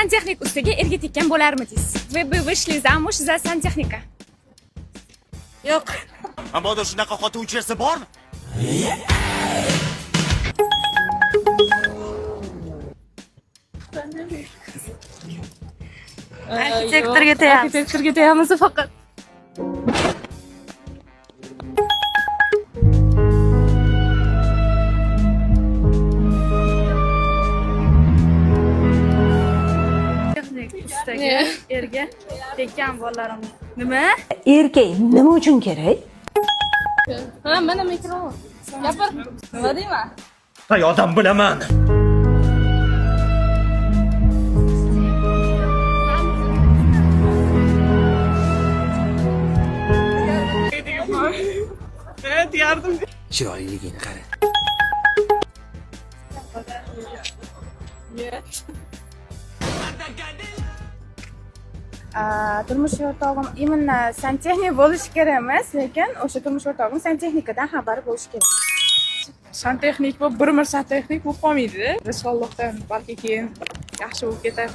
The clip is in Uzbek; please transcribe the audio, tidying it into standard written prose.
Santexnik ustaga erga tekkan bo'larmidingiz? Вы бы вышли замуж за сантехника? Yo'q. Mabodo shunaqa xotin uchrasa bormi? Arxitektorga tegamiz. Arxitektorga tegamiz faqat. Texnik ustaga erga tekkan bolalarimiz. Nima? Erkak nima uchun kerak? Ha, mana mikrofon. Gapir. Nima deyman? Qayoqdan bilaman? Chiroyliligini qara. Turmush o'rtog'im именно santexnik bo'lishi kerak emas, lekin o'sha turmush o'rtog'im santexnikadan xabari bo'lishi kerak. Santexnik bo'lib, bir umr santexnik bo'lib qolmaydi. Risollohdan balki keyin yaxshi bo'lib ketar.